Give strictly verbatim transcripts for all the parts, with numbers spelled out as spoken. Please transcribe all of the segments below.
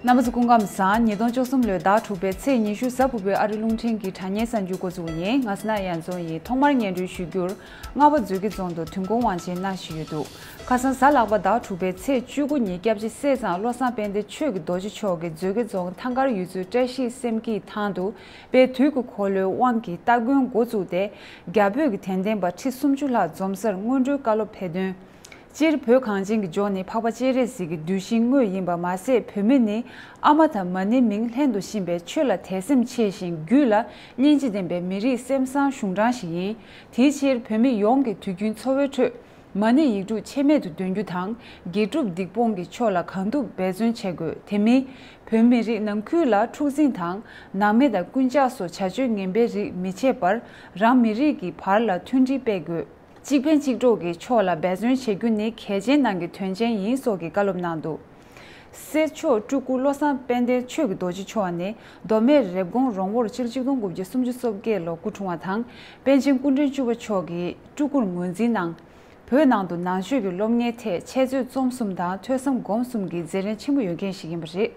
རྣམ་པ་ཚོ་སྐུ་ཁམས་བཟང་། ཉིས་སྟོང་བཅུ་གསུམ་ལོའི་ཟླ་དྲུག་པའི་ཚེས་ཉི་ཤུ་གཟའ་ཕུར་བུའི་ཨ་རི་རླུང་འཕྲིན་གྱི་དྲ་བརྙན་གསར་འགྱུར་འགོ་འཛུགས་ཡིན། ང་སི་ན་ཡ་མཚོ་ཡིན། ཐོག་མར་སྙན་སྒྲོན་ཞུ་རྒྱུར། རྔ་བ་མཛོད་དགེ་རྫོང་དུ་དུས་འཁོར་དབང་ཆེན་གནང་བཞིན་ཡོད་འདུག་ཁ་སང་གཟའ་ལྷག་པ་ཟླ་དྲུག་པའི་ཚེས་བཅུ་དགུ་ཉིན་སྐྱབས་རྗེ་སྲས་བཟང་བློ་བཟང་དཔལ་ལྡན་ཆོས་ཀྱི་རྡོ་རྗེ་མཆོག་གིས་མཛོད་དགེ་རྫོང་ཐང་དཀར་ཡུལ་ཚོའི་བཀྲ་ཤིས་སེམས་སྐྱིད་ཐང་དུ་དཔལ་དུས་ཀྱི་འཁོར་ལོའི་དབང་གིས་སྟ་གོན་འགོ་བཙུགས་ཏེ། རྒྱ་བོད་ཀྱི་དད་ལྡན་པ་ཁྲི་སུམ་ཅུ་ལྷག་འཛོམས་སར་སྔོན་འགྲོའི་བཀའ་སློབ་ཕེབས་དོན། སྤྱིར་བོད་གངས་ཅན་གྱི་ལྗོངས་ནི་འཕགས་པ་སྤྱན་རས་གཟིགས་ཀྱི་གདུལ་ཞིང་དངོས་ཡིན་པ་མ་ཟད། བོད་མི་ནི་ཨ་མ་དང་མ་ཎིའི་མིང་ལྷན་དུ་བཤིན་པའི་ཆོས་ལ་དད་སེམས་ཆེ་ཞིང་། རྒྱུད་ལ་སྙིང་རྗེ་ལྡན་པའི་མི་རིགས་སེམས་བཟང་གཞུང་དྲང་ཞིག་ཡིན། དེའི་ཕྱིར་བོད་མི་ཡོངས་ཀྱིས་དུས་རྒྱུན་འཚོ་བའི་ཁྲོད་མ་ཎི་ཡིག་དྲུག་ཆད་མེད་དུ་འདོན་རྒྱུ་དང་། དགེ་སྒྲུབ་སྡིག་སྤོང་གི་ཕྱོགས་ལ་གང་ཐུབ་འབད་བརྩོན་བྱེད་དགོས། དེ་མིན་བོད་མི་རིགས་ནང་ཁུལ་ལ་འཁྲུག་འཛིང་དང་། ནང་མི་དང་རྐུན་ཇག་སོགས་བྱ་སྤྱོད་ངན་པའི་རིགས་མི་བྱེད་པར། རང་མི་རིགས་ཀྱི་བར་ལ་མཐུན་སྒྲིལ་སྤེལ་དགོས། གཅིག་ཕན་གཅིག་གྲོགས་ཀྱི་ཕྱོགས་ལ་འབད་བརྩོན་བྱེད་རྒྱུ་ནི་གལ་ཆེན་ནང་གི་དོན་ཆེན་ཡིན་སོགས་ཀྱི་བཀའ་སློབ་གནང་འདུག་སྲས་མཆོག་སྤྲུལ་སྐུ་བློ་བཟང་དཔལ་ལྡན་ཆོས་ཀྱི་རྡོ་རྗེ་མཆོག་ནི་མདོ་སྨད་རེབ་གོང་རོང་བོར་སྤྱི་ལོ་ཆིག་སྟོང་དགུ་བརྒྱ་སུམ་ཅུ་སོ་བརྒྱད་ལོར་སྐུ་འཁྲུངས་པ་དང་། པཎ་ཆེན་སྐུ་ཕྲེང་བཅུ་པ་མཆོག་གིས་སྤྲུལ་སྐུར་ངོས་འཛིན་གནང་། བོད་ནང་དུ་ནང་ཆོས་ཀྱི་སློབ་གཉེར་ཐད་འཆད་རྩོད་རྩོམ་གསུམ་དང་ཐོས་བསམ་སྒོམ་གསུམ་གྱི་མཛད་རིམ་ཆེན་པོ་ཡོད་མཁན་ཞིག་ཡིན་པ་རེད།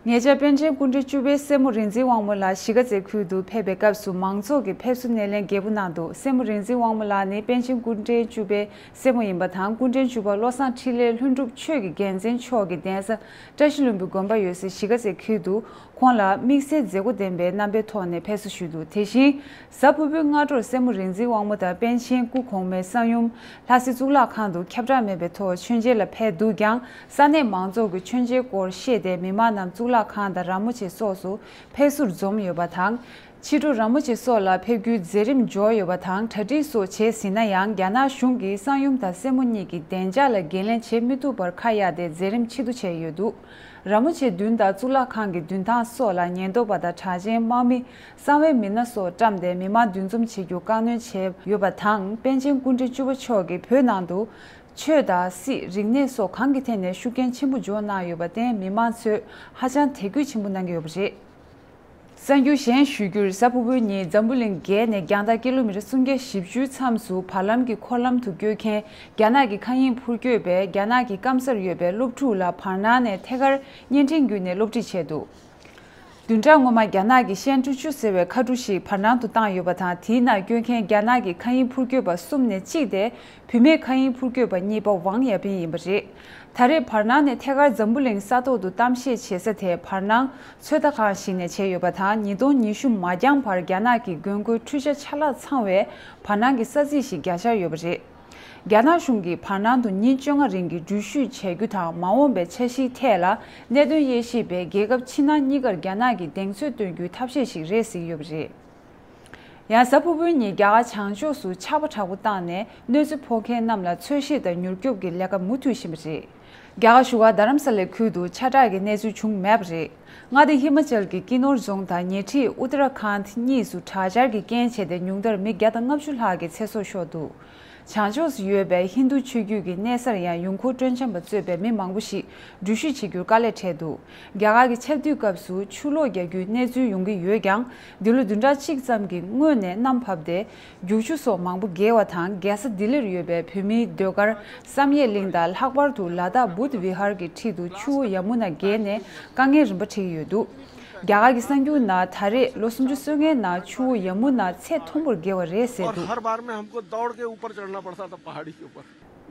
ཉེ་ཆར་པཎ་ཆེན་སྐུ་ཕྲེང་བཅུ་པའི་སྲས་མོ་རིག་འཛིན་དབང་མོ་ལགས་གཞིས་ཀ་རྩེ་ཁུལ་དུ་ཕེབས་པའི་སྐབས་སུ་མང་ཚོགས་ཀྱིས་ཕེབས་བསུ་སྣེ་ལེན་རྒྱས་པོ་གནང་འདུག་སྲས་མོ་རིག་འཛིན་དབང་མོ་ལགས་ནི་པཎ་ཆེན་སྐུ་ཕྲེང་བཅུ་པའི་སྲས་མོ་ཡིན་པ་དང་། སྐུ་ཕྲེང་བཅུ་པ་བློ་བཟང་འཕྲིན་ལས་ལྷུན་གྲུབ་ཆོས་ཀྱི་རྒྱལ་མཚན་མཆོག་གི་གདན་ས་བཀྲ་ཤིས་ལྷུན་པོའི་དགོན་པ་ཡོད་སའི་གཞིས་ཀ་རྩེ་ཁུལ་དུ་ཁོང་ལ་དམིགས་བསལ་མཛད་སྒོ་ལྡན་པའི་རྣམ་པའི་ཐོག་ནས་ཕེབས་བསུ་ཞུས་འདུག་དེ་བཞིན། གཟའ་ཕུར་བུའི་སྔ་དྲོར་སྲས་མོ་རིག་འཛིན་དབང་མོ་དང་པཎ་ཆེན་སྐུ་གོང་མའི་གསང་ཡུམ་ལྷ་སའི་གཙུག་ལག་ཁང་དུ་ཁྱབ་བསྒྲགས་མེད་པའི་ཐོག་མཆོད་མཇལ་ལ་ཕེབས་འདུག་ཀྱང་། ས་གནས་མང་ཚོགས་ཀྱིས་མཆོད་མཇལ་སྐོར་ཤེས་ཏེ། མི་མང་རྣམས་གཙུག་ལག་ཁང་དང་ར་མོ་ཆེ་སོགས་སུ་ཕེབས་བསུར་འཛོམས་ཡོད་པ་དང་། ཕྱི་དྲོ་ར་མོ་ཆེ་སོགས་ལ་ཕེབས་རྒྱུའི་མཛད་རིམ་འབྱོར་ཡོད་པ་དང་། གྲ་སྒྲིག་སོགས་བྱས་ཟིན་ན་ཡང་། རྒྱ་ནག་གཞུང་གིས་གསང་ཡུམ་དང་སྲས་མོ་གཉིས་ཀྱི་བདེ་འཇགས་ལ་འགན་ལེན་བྱེད་མི་ཐུབ་པར་ཁ་གཡར་ཏེ་མཛད་རིམ་ཕྱིར་བསྡུ་བྱས་ཡོད་འདུག་ར་མོ་ཆེའི་མདུན་དང་གཙུག་ལག་ཁང་གི་མདུན་ཐང་སོགས་ལ་ཉེན་རྟོག་པ་དང་གྲགས་ཅན་དམག་མི། གསང་བའི་མི་སྣ་སོགས་བཀྲམ་སྟེ་མི་མང་འདུ་འཛོམས་བྱེད་རྒྱུ་བཀག་སྣོན་བྱས་ཡོད་པ་དང་། པཎ་ཆེན་སྐུ་ཕྲེང་བཅུ་པ་མཆོག་གིས་བོད་ནང་དུ་ཆོས་དང་སྲིད། རིག་གནས་སོགས་གང་གི་ཐད་ནས་ཤུགས་རྐྱེན་ཆེན་པོ་འཇོག་གནང་ཡོད་པར་བརྟེན། མི་མང་ཚོས་ཧ་ཅང་དད་གུས་ཆེན་པོ་གནང་གི་ཡོད་པ་རེད། གསར་འགྱུར་གཞན་ཞུ་རྒྱུར། གཟའ་ཕུར་བུའི་ཉིན་འཛམ་བུ་གླིང་བརྒྱད་ནས་རྒྱང་ཐག་ཀི་ལོ་མི་ཊར་སུམ་བརྒྱ་བཞི་བཅུའི་མཚམས་སུ་བར་ལམ་གྱི་འཁོར་ལམ་དུ་བསྐྱོད་མཁན་རྒྱ་ནག་གི་མཁའ་དབྱིངས་འཕུར་སྐྱོད་པས། རྒྱ་ནག་གི་སྐམ་སར་ཡོད་པའི་སློབ་ཕྲུག་ལ་བར་སྣང་ནས་ཐད་ཀར་བརྙན་འཕྲིན་བརྒྱུད་ནས་སློབ་ཁྲིད་བྱས་འདུག་བདུན་ཕྲག་སྔོན་མ་རྒྱ་ནག་གི་ཤན་ཀྲུའུ་ཅུ་ཟེར་བའི་མཁའ་གྲུ་ཞིག་བར་སྣང་དུ་བཏང་ཡོད་པ་དང་། དེའི་ནང་བསྐྱོད་མཁན་རྒྱ་ནག་གི་མཁའ་དབྱིངས་འཕུར་སྐྱོད་པ་གསུམ་ནས་གཅིག་དེ་བུད་མེད་མཁའ་དབྱིངས་འཕུར་སྐྱོད་པ་གཉིས་པ་ཝང་ཡ་པིན་ཡིན་པ་རེད། ད་རེས་བར་སྣང་ནས་ཐད་ཀར་འཛམ་བུ་གླིང་ས་ཐོག་ཏུ་གཏམ་བཤད་བྱེད་ས་དེ་བར་སྣང་ཚོད་ལྟ་ཁང་ཞིག་ནས་བྱས་ཡོད་པ་དང་། ཉིས་སྟོང་ཉི་ཤུ་མ་འགྱངས་བར་རྒྱ་ནག་གི་དགོས་མཁོའི་འཕྲུལ་ཆ་ཆ་ལག་ཚང་བའི་བར་སྣང་གི་ས་ཚིགས་ཤིག་རྒྱ་ཆར་ཡོད་པ་རེད། རྒྱ་ནག་གཞུང་གིས་བར་སྣང་དུ་ཉིན་བཅོ་ལྔ་རིང་གི་འགྲུལ་བཞུད་བྱ་རྒྱུ་དང་། མ་འོངས་པའི་འཆར་གཞིའི་ཐད་ལ་གནད་དོན་དབྱེ་ཞིབ་པས། རྒྱལ་ཁབ་ཕྱི་ནང་གཉིས་ཀར་རྒྱ་ནག་གིས་གདེང་ཚོད་སྟོན་རྒྱུའི་ཐབས་ཤེས་ཤིག་རེད་ཟེར་གྱི་ཡོད་པ་རེད། ཡང་གཟའ་ཕུར་བུའི་ཉིན་རྒྱ་གར་བྱང་ཕྱོགས་སུ་ཆར་པ་དྲག་པོ་བཏང་ནས་གནོད་འཚེ་ཕོག་མཁན་རྣམས་ལ་འཚོལ་ཞིབ་དང་མྱུར་སྐྱོབ་ཀྱི་ལས་ཀ་མུ་མཐུད་བཞིན་པ་རེད། རྒྱ་གར་བཞུགས་སྒར་རྡ་རམ་ས་ལའི་ཁུལ་དུ་ཆར་དྲག་གི་གནས་ཚུལ་བྱུང་མེད་པ་རེད། མངའ་སྡེ་ཧི་མ་ཅལ་གྱི་ཀི་ནོར་རྫོང་དང་ཉེ་འཁྲིས་ཨུ་ཏ་ར་ཁཱན་གཉིས་སུ་དྲག་ཆར་གྱི་རྐྱེན་བྱས་ཏེ་ཉུང་མཐར་མི་བརྒྱ་དང་ལྔ་བཅུ་ལྷག་གི་ཚེ་སྲོག་ཤོར་འདུག་བྱང་ཕྱོགས་སུ་ཡོད་པའི་ཧིན་རྡུ་ཆོས་བརྒྱུད་ཀྱི་གནས་སར་ཡང་ཡུལ་འཁོར་སྤྲོ་འཆམ་པ་གཙོས་པའི་མི་མང་པོ་ཞིག་འགྲུལ་བཞུད་བྱེད་རྒྱུར་དཀའ་ལས་འཕྲད་འདུག་རྒྱ་གར་གྱི་ཆར་དུས་སྐབས་སུ་ཆུ་ལོག་རྒྱག་རྒྱུའི་གནས་ཚུལ་ཡོང་གི་ཡོད་ཀྱང་། འདི་ལོ་བདུན་ཕྲག་གཅིག་ཙམ་གྱི་སྔོན་ནས་གནམ་བབས་ཏེ། རྒྱུག་ཆུ་སོགས་མང་པོ་བརྒལ་བ་དང་། རྒྱལ་ས་ལྡི་ལིར་ཡོད་པའི་བོད་མིའི་ཟློས་གར་བསམ་ཡས་གླིང་དང་། ལྷག་པར་དུ་ལ་དྭགས་བུདྡྷ་བི་ཧར་གྱི་འཁྲིས་དུ་ཆུ་བོ་ཡ་མུ་ན་བརྒལ་ནས་དཀའ་ངལ་རིམ་པ་འཕྲད་ཀྱི་ཡོད་འདུག་རྒྱ་གར་གྱི་གསར་འགྱུར་ནང་ད་རེས་ལོ་སུམ་ཅུ་སོ་ལྔའི་ནང་ཆུ་བོ་ཡ་མུ་ན་ཚད་མཐོན་པོར་བརྒལ་བ་རེད་ཟེར་འདུག और हर बार में हमको दौड़ के ऊपर चढ़ना पड़ता था पहाड़ी के ऊपर।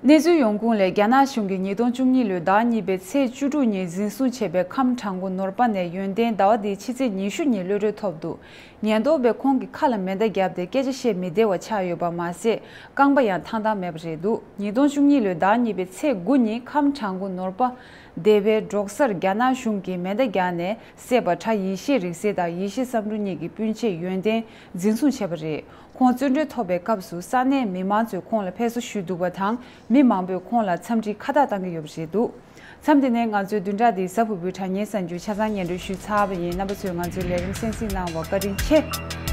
གནས་ཚུལ་ཡོང་ཁུངས་ལས། རྒྱ་ནག་གཞུང་གིས་ཉིས་སྟོང་བཅུ་གཉིས་ལོའི་ཟླ་གཉིས་པའི་ཚེས་བཅུ་དྲུག་ཉིན་འཛིན་བཟུང་བྱས་པའི་ཁམས་བྲག་འགོ་ནོར་པ་ནས་ཡོན་ཏན་ཟླ་བ་འདིའི་ཕྱི་ཚེས་ཉི་ཤུ་ཉིན་གློད་གྲོལ་ཐོབ་འདུག་ཉེན་རྟོག་པས་ཁོང་གི་ཁ་ལ་མེ་མདའ་བརྒྱབ་སྟེ་སྐད་ཆ་བཤད་མི་བདེ་བ་ཆགས་ཡོད་པ་མ་ཟད། རྐང་པ་ཡང་ཐང་ཐང་མེད་པ་རེད་འདུག་ཉིས་སྟོང་བཅུ་གཉིས་ལོའི་ཟླ་གཉིས་པའི་ཚེས་དགུ་ཉིན་ཁམས་བྲག་འགོ་ནོར་པ་སྡེ་བའི་འབྲོག་སར་རྒྱ་ནག་གཞུང་གིས་མེ་མདའ་བརྒྱབ་ནས་བསད་པ་གྲྭ་ཡེ་ཤེས་རིག་གསལ་དང་ཡེ་ཤེས་བསམ་གྲུབ་གཉིས་ཀྱི་སྤུན་མཆེད་ཡོན་ཏན་འཛིན་བཟུང་བྱས་པ་རེད། ཁོང་བཙོན་གྲོལ་ཐོབ་པའི་སྐབས་སུ་ས་གནས་མི་མང་ཚོས་ཁོང་ལ་ཕེབས་བསུ་ཞུས་འདུག་པ་དང་། མི་མང་པོས་ཁོང་ལ་འཚམས་འདྲིའི་ཁ་བཏགས་བཏང་གི་ཡོད་པ་རེད་འདུག་མཚམས་འདི་ནས་ང་ཚོའི་བདུན་ཕྲག་འདིའི་གཟའ་ཕུར་བུའི་དྲ་བརྙན་གསར་འགྱུར་ཆ་ཚང་སྙན་སྒྲོན་ཞུས་ཚར་བ་ཡིན། རྣམ་པ་ཚོས་ང་ཚོའི་ལས་རིམ་གསན་གཟིགས་གནང་བར་བཀའ་དྲིན་ཆེ།